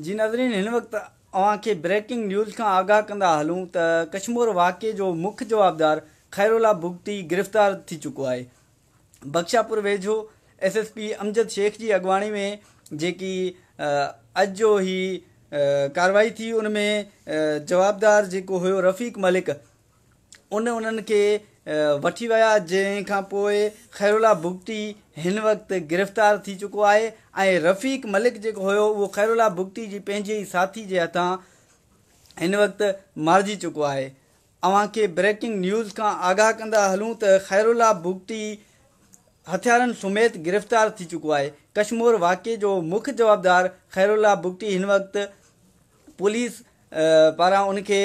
جي ناظرين هن وقت اوهان کي بريڪنگ نيوز کان آگاهه ڪندا هلون ته ڪشمور واقعي جو مک جوابدار خيرالله بگٽي گرفتار ٿي چڪو آهي بخشاپور ويجهو S S P Amjad Shaikh جي اڳواڻي ۾ جيڪي اڄ جو هي ڪارروائي ٿي ان ۾ جوابدار جيڪو هيو رفيق ملڪ ان انهن کي وٺي ويا جنهن کان پوء خيرالله بگٽي هن وقت گرفتار ٿي چڪو آهي ۽ رفيق ملڪ جيڪو هيو اهو خيرالله بگٽي جي پنهنجي ئي ساٿي جي هٿان هن وقت مارجي چڪو آهي اوهان کي بريڪنگ نيوز کان آگاهه ڪندا هلون ته خيرالله بگٽي هٿيارن سميت گرفتار ٿي چڪو آهي ڪشمور واقعي جو مک جوابدار خيرالله بگٽي هن وقت پوليس پاران ان کي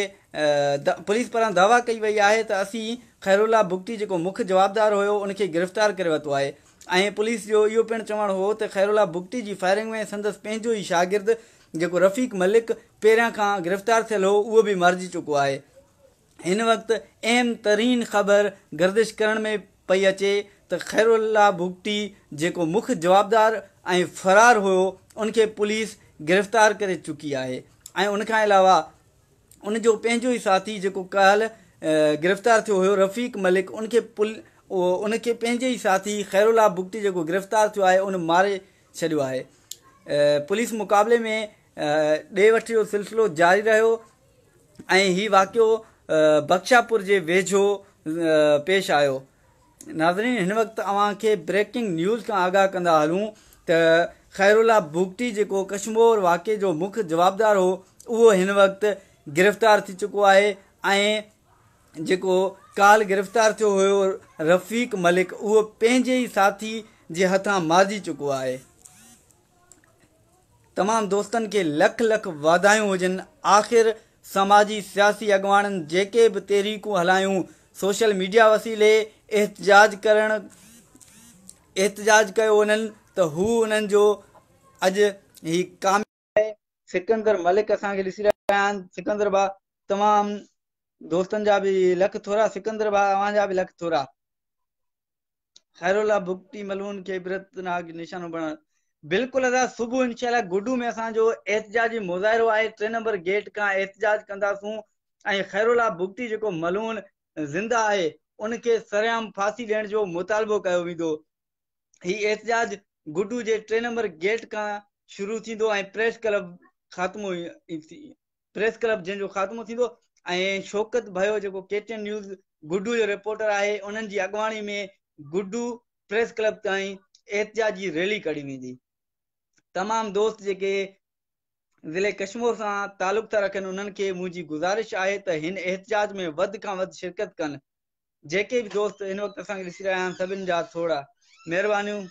پوليس پاران دعويٰ ڪئي وئي آهي ته اسين خيرالله بگٽي جيڪو مک جوابدار هيو ان کي گرفتار ڪري ورتو آهي ۽ پوليس جو اهو پڻ چوڻ هو ته خيرالله بگٽي جي فائرنگ ۾ سندس پنهنجو ئي شاگرد جيڪو رفيق ملڪ پهريان کان گرفتار ٿيل هو اهو به مارجي چڪو آهي. هن وقت اهم ترين خبر گردش ڪرڻ ۾ پئي اچي ته خيرالله بگٽي جيڪو مک جوابدار ۽ فرار هيو ان کي پوليس گرفتار ڪري چڪي آهي ۽ ان کان علاوه ان جو پنهنجو ئي ساٿي جيڪو ڪالهه گرفتار ٿيو هيو رفيق ملڪ ان کي ان کي پنهنجي ئي ساٿي خيرالله بگٽي جيڪو گرفتار ٿيو آهي ان ماري ڇڏيو آهي پوليس مقابلي ۾ ڏي وٺ جو سلسلو جاري رهيو ۽ هي واقعو بخشاپور جي ويجهو پيش آيو. ناظرين هن وقت اوهان کي بريڪنگ نيوز کان آگاهه ڪندا هلون ته خيرالله بگٽي جيڪو ڪشمور واقعي جو مک جوابدار هو اهو هن وقت گرفتار ٿي چڪو آهي ۽ جيڪو ڪالهه گرفتار ٿيو هيو رفيق ملڪ اهو پنهنجي ئي ساٿي جي هٿان مارجي چڪو آهي. تمام دوستن کي لک لک واڌايون هجن آخر سماجي سياسي اڳواڻن جيڪي به تحريڪون هلايون سوشل ميڊيا وسيلي احتجاج ڪرڻ احتجاج ڪيو انهن ته هو انهن جو اڄ هي ڪامياب سڪندر ملڪ اسان کي ڏسي رهيا آهن سڪندر ڀاء تمام دوستن جا به لک ٿورا سڪندر ڀاء اوهان جا به لک ٿورا خيرالله بگٽي ملعون کي عبرتناڪ نشانو بڻائڻ بلڪل ادا صبح انشاء الله گڊو ۾ اسان جو احتجاجي مظاهرو آهي ٽي نمبر گيٽ کان احتجاج ڪنداسون ۽ خيرالله بگٽي جيڪو ملعون زنده آهي ان کي سرعام ڦاسي ڏيڻ جو مطالبو ڪيو ويندو هي احتجاج گڊو جي ٽي نمبر گيٽ کان شروع ٿيندو ۽ پريس ڪلب خاتمو پريس ڪلب جنهن جو خاتمو ٿيندو ۽ شوڪت ڀيو جيڪو ڪي ٽي اين نيوز گڊو جو رپورٽر آهي انهن جي اڳواڻي ۾ گڊو پريس ڪلب تائين احتجاجي ريلي ڪڍي ويندي تمام دوست جيڪي ضلعي ڪشمور سان تعلق ٿا رکن انهن کي منهنجي گذارش آهي ته هن احتجاج ۾ وڌ کان وڌ شرڪت ڪن جيڪي به دوست هن وقت اسان کي ڏسي رهيا آهن سڀن جا ٿورا مهربانيون.